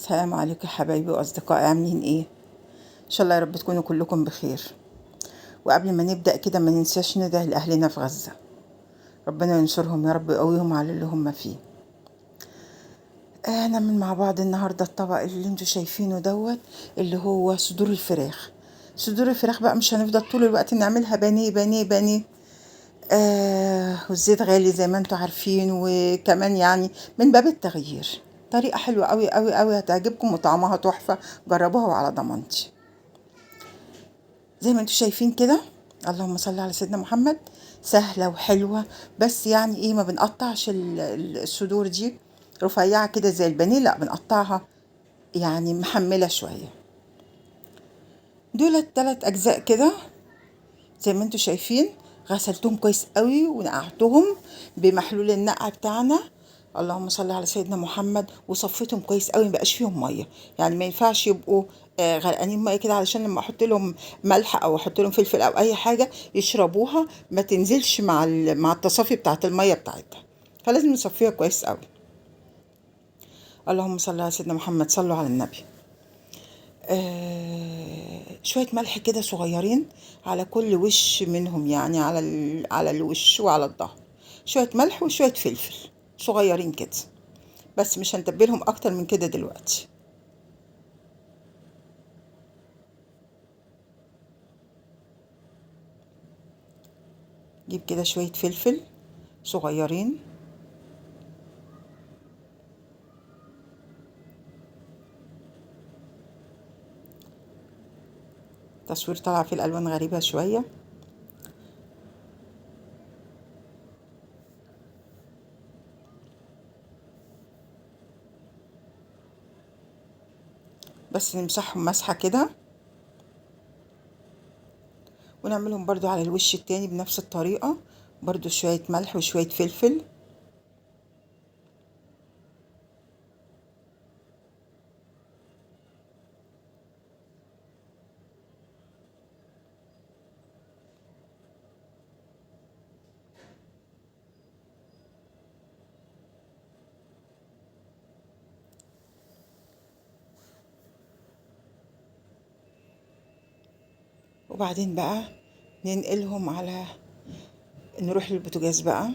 السلام عليكم يا حبايبي واصدقائي، عاملين ايه؟ ان شاء الله يا رب تكونوا كلكم بخير. وقبل ما نبدا كده ما ننساش ندعي لاهلنا في غزة، ربنا ينصرهم يا رب ويقويهم على اللي هم فيه. هنعمل مع بعض النهارده الطبق اللي انتوا شايفينه دوت، اللي هو صدور الفراخ. صدور الفراخ بقى مش هنفضل طول الوقت نعملها بانيه بانيه بانيه، والزيت غالي زي ما انتوا عارفين، وكمان يعني من باب التغيير. طريقة حلوة قوي قوي قوي هتعجبكم وطعمها تحفة، جربوها وعلى ضمانتي. زي ما انتوا شايفين كده، اللهم صل على سيدنا محمد، سهلة وحلوة، بس يعني ايه، ما بنقطعش الصدور دي رفيعة كده زي البانيه، لا بنقطعها يعني محملة شوية. دول التلات اجزاء كده زي ما انتوا شايفين، غسلتهم كويس قوي ونقعتهم بمحلول النقع بتاعنا، اللهم صل على سيدنا محمد، وصفيتهم كويس قوي، مبقاش فيهم مية، يعني ما ينفعش يبقوا غرقانين مية كده، علشان لما احط لهم ملح او احط لهم فلفل او اي حاجة يشربوها ما تنزلش مع التصافي بتاعه المية بتاعتها، فلازم نصفيها كويس قوي. اللهم صل على سيدنا محمد، صلوا على النبي. شوية ملح كده صغيرين على كل وش منهم، يعني على الوش وعلى الظهر، شوية ملح وشوية فلفل صغيرين كده، بس مش هنتبلهم اكتر من كده دلوقتي. جيب كده شوية فلفل صغيرين، تصوير طالع فيه الالوان غريبة شوية. بس نمسحهم مسحة كده، ونعملهم برضو على الوش التاني بنفس الطريقة، برضو شوية ملح وشوية فلفل. وبعدين بقى ننقلهم على، نروح للبوتاجاز بقى.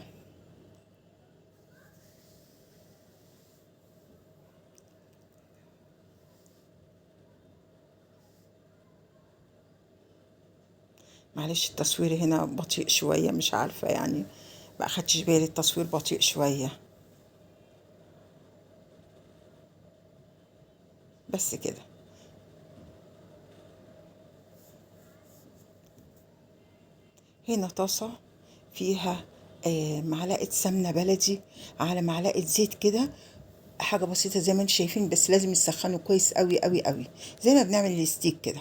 معلش التصوير هنا بطيء شوية، مش عارفة يعني ما اخدتش بالي، التصوير بطيء شوية، بس كده. هنا طاسة فيها معلقة سمنة بلدي على معلقة زيت كده، حاجة بسيطة زي ما انتم شايفين، بس لازم نسخنه كويس قوي قوي قوي زي ما بنعمل الستيك كده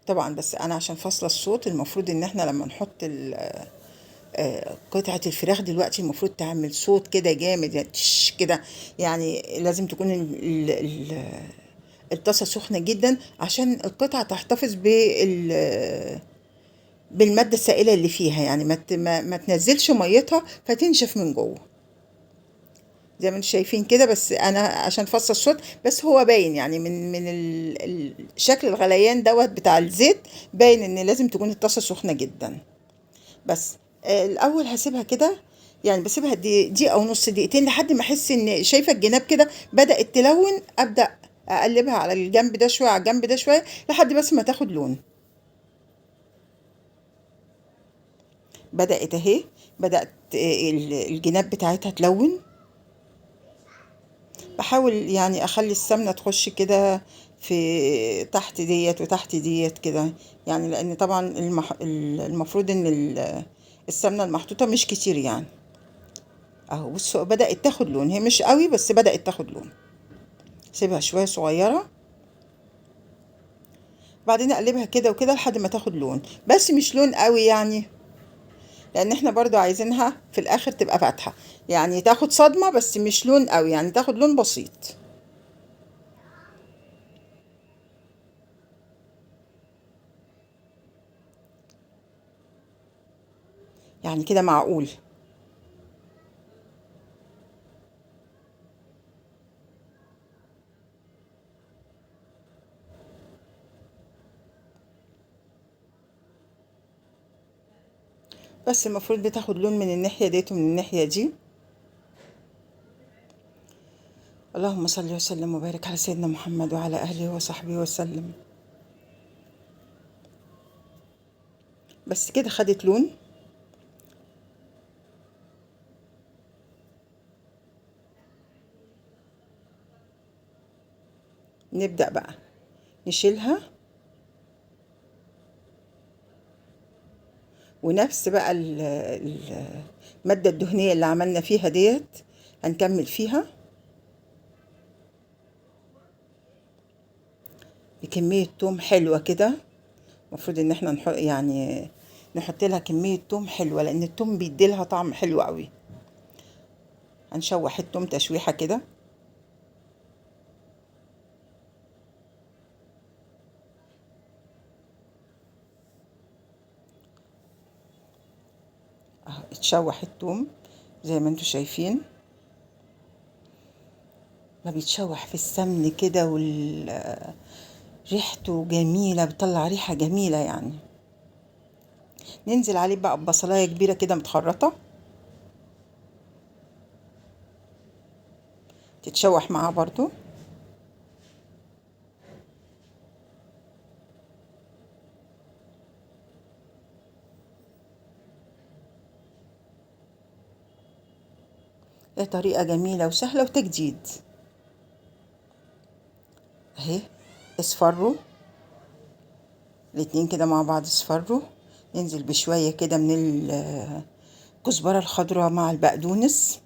طبعا. بس انا عشان فاصلة الصوت، المفروض ان احنا لما نحط قطعة الفراخ دلوقتي المفروض تعمل صوت كده جامد، يعني تش كده، يعني لازم تكون الطاسة سخنة جدا عشان القطعة تحتفظ بالمادة السائلة اللي فيها، يعني ما تنزلش ميتها فتنشف من جوه زي ما انتم شايفين كده. بس انا عشان فصل الصوت، بس هو باين يعني من شكل الغليان دوت بتاع الزيت، باين ان لازم تكون الطاسة سخنة جدا. بس الاول هسيبها كده، يعني بسيبها دقيقة ونص، دقيقتين، لحد ما احس ان شايفة الجناب كده بدأت تلون، ابدأ اقلبها على الجنب ده شوية على الجنب ده شوية لحد بس ما تاخد لون. بدأت اهي، بدأت الجناب بتاعتها تلون. بحاول يعني اخلي السمنة تخش كده في تحت ديت وتحت ديت كده، يعني لان طبعا المفروض ان السمنة المحطوطه مش كتير يعني. اهو بصوا بدأت تاخد لون، هي مش قوي بس بدأت تاخد لون. سيبها شوية صغيرة، بعدين اقلبها كده وكده لحد ما تاخد لون، بس مش لون قوي يعني، لان احنا برضو عايزينها في الاخر تبقى فاتحة، يعني تاخد صدمة بس مش لون قوي، يعني تاخد لون بسيط. يعني كده معقول. بس المفروض بتاخد لون من الناحية ديت ومن الناحية دي. اللهم صل وسلم وبارك على سيدنا محمد وعلى اهله وصحبه وسلم. بس كده خدت لون. نبدأ بقى نشيلها، ونفس بقى المادة الدهنية اللي عملنا فيها ديت هنكمل فيها بكمية توم حلوة كده. المفروض ان احنا نحط يعني نحط لها كمية توم حلوة، لان التوم بيدي لها طعم حلو قوي. هنشوح التوم تشويحة كده. اهو اتشوح التوم زي ما انتم شايفين، ما بيتشوح في السمن كده، ريحته جميلة، بتطلع ريحة جميلة يعني. ننزل عليه بقى ببصلاية كبيرة كده متخرطة، تتشوح معاه برضو. هي طريقة جميلة وسهلة وتجديد اهي. اصفروا الاتنين كده مع بعض، اصفروا. ننزل بشوية كده من الكزبرة الخضراء مع البقدونس،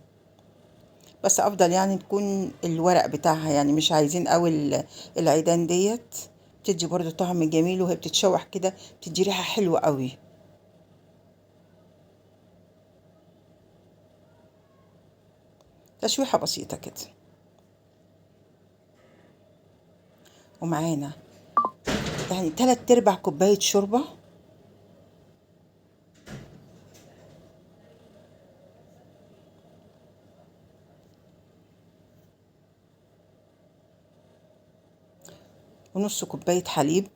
بس افضل يعني تكون الورق بتاعها، يعني مش عايزين قوي العيدان ديت، بتدي برضو طعم جميل وهي بتتشوح كده، بتدي ريحة حلوة قوي. تشويحة بسيطة كده. ومعانا يعني 3/4 كوباية شوربة. ونص كوباية حليب.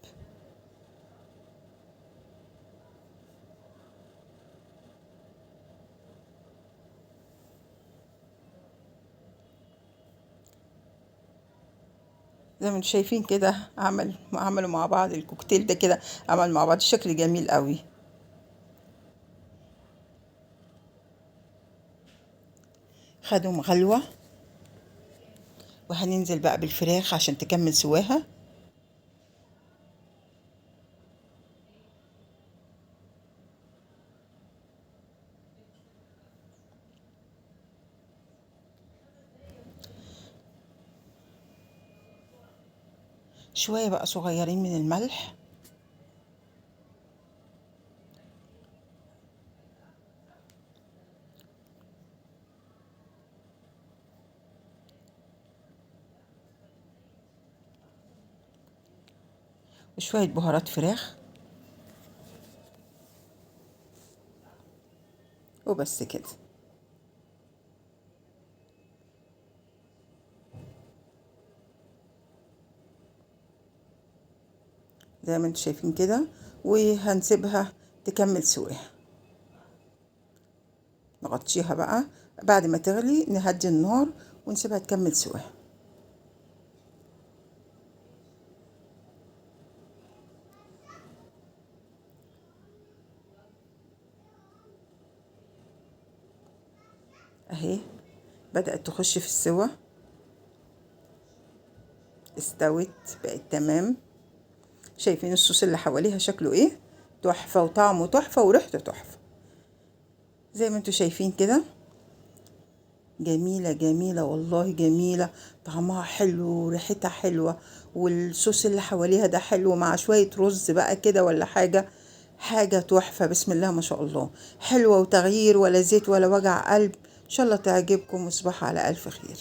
زي ما انتم شايفين كده عملوا مع بعض الكوكتيل ده كده، عمل مع بعض شكل جميل قوي. خدوا مغلوة، وهننزل بقى بالفراخ عشان تكمل سواها. شوية بقى صغيرين من الملح، وشوية بهارات فراخ، وبس كده. زي ما انتم شايفين كده، وهنسيبها تكمل سواها. نغطيها بقى بعد ما تغلي، نهدي النار ونسيبها تكمل سواها. اهي بدأت تخش في السوا، استوت بقت تمام. شايفين الصوص اللي حواليها شكله ايه؟ تحفة، وطعمه تحفة، وريحته تحفة. زي ما انتوا شايفين كده، جميلة جميلة والله، جميلة، طعمها حلو وريحتها حلوة، والصوص اللي حواليها ده حلو مع شوية رز بقى كده ولا حاجة، حاجة تحفة بسم الله ما شاء الله. حلوة وتغيير، ولا زيت ولا وجع قلب. ان شاء الله تعجبكم، وتصبحوا على ألف خير.